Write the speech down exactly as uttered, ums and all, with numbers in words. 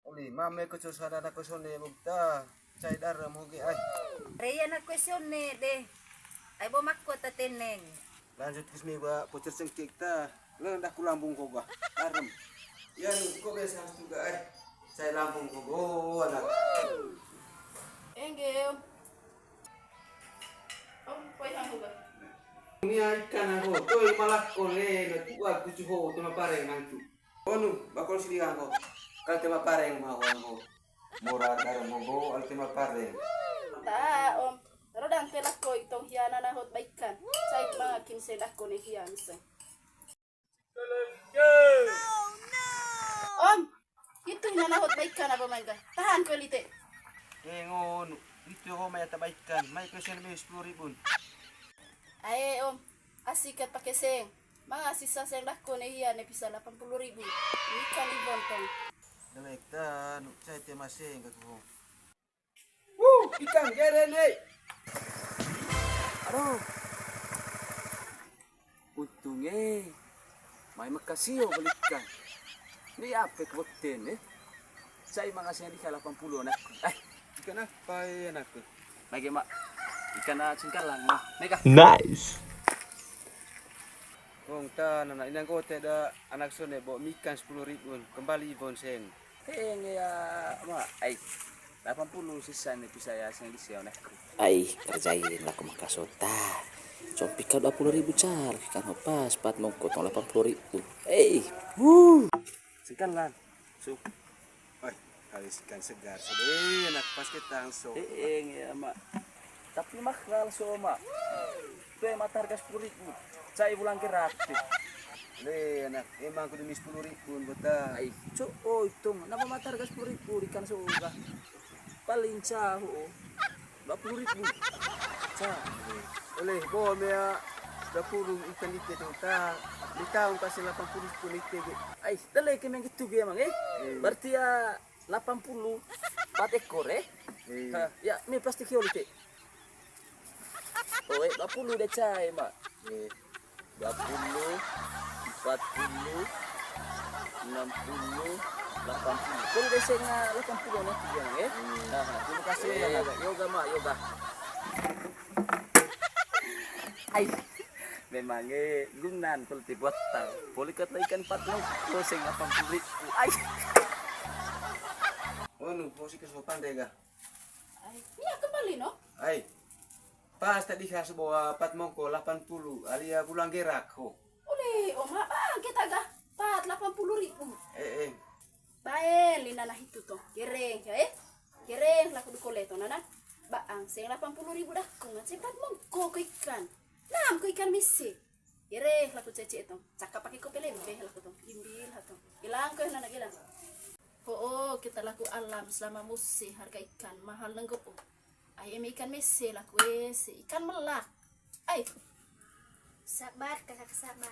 Oli, mame ko cosa anak ko sone bukta. Cai darem hoge ai. Rei anak ko sone deh. Ai bo makko ta teneng. Lanjut kismi ba pocer cengkek ta. Lendah ku lambung ko ga. Darem. Ya nu ko biasa tu ga ai. Cai lambung ko go anak. Engge, Om. Om, koi hang ko ga. Ni ai kana ho. Toi malak ko le na tu aku cuho tema pareng mantu. Onu, bakol sili hang ko. Kal tema pareng ma ho hang ko. Mora darem ho go al tema pareng. Ta, Om. Rodan te lako itong hia nana hot baikan. Cai manga kim se lako ne hia miseng. Om, itu nana hot baikan apa main kan? Tahan ko lite. Eh, ngono. Itu ho mai ata baikan. Mai pesen be sepuluh ribun. Ae, Om. Asik kat pake seng. Manga sisa seng lako ne hia ne pisa lapan puluh ribu. Ikan ibon tong. Delek ta, nu cai tema seng ka ko. Wuh, ikan gere ne. Aduh. Untung eh. Mai makasih yo beli ikan. Ni ape keboten eh. Cai manga seng diha lapan puluh anakku. Eh, ikan apa ya anakku? Bagi mak. Ikan ah, cengkalang mah. Mega. Nice. Kong ta nana inang kote da anak sone bo mikan sepuluh ribun kembali ibon seng. Henge ya, ma, ai. Lapan puluh sisa ne pisa ya seng di seo ne. Ai, kerjain lah ko makasota. Compi ka dua puluh ribu car, kan ho pas pat mongko tong lapan puluh ribu. Ei, wuh. Sekarang lan. Su. Oi, kali ikan segar. Sabe enak pas kita langsung. Henge ya, ma. Tapi mahal so, ma. Tuh, eh, mata harga sepuluh ribu. Cai bulan gratis. Le, anak, emang kudu mi sepuluh ribu, bota. Ai, cok, oh, itu, kenapa mata harga sepuluh ribu ikan so, kah? Paling cah, oh, dua puluh ribu. Cah. Oleh, bo, mea, dua puluh ikan ite tuh, ta. Di tahun kasih delapan puluh sepuluh ite, ge. Ai, tele ke main gitu, ge, emang, eh? Eh. Berarti ya, delapan puluh, empat ekor, eh? Eh. Ha, ya, mi plastik hiol ite. Oh, eh, dua puluh deh, cai, Mak. Eh, dua puluh, empat puluh, enam puluh, delapan puluh. Pun deh, seng, ah, delapan puluh nanti, ya, eh? Hmm. Nah, nah, terima kasih, eh, ya, Mak. Yoga, Mak, yoga. Ai, memang, eh, gunan kalau dibuat tang. Boleh kata ikan empat puluh, seng delapan puluh ribu. Ai. Oh, nu, posisi kesopan deh, ga? Ai, iya kembali, no? Ai. Pas tadi khas bawa pat mongko delapan puluh, alia bulan gerak ho. Ule, Oma, ah, kita gah pat delapan puluh ribu. Eh, eh. Bae, lina nah itu toh. Gereng, ya, eh. Gereng, laku dukole toh, nana. Baang, seng delapan puluh ribu dah, kong, seng pat mongko ko ikan. Nam ko ikan misi. Gereng, laku cece toh. Cakap pakai kopi lebih, laku toh. Gimbil, ha toh. Gelang ko, nana, gelang. Oh, kita laku alam selama musim harga ikan mahal nenggo. Ai eme ikan mese laku ese, ikan melak. Ai. Sabar, kakak, sabar.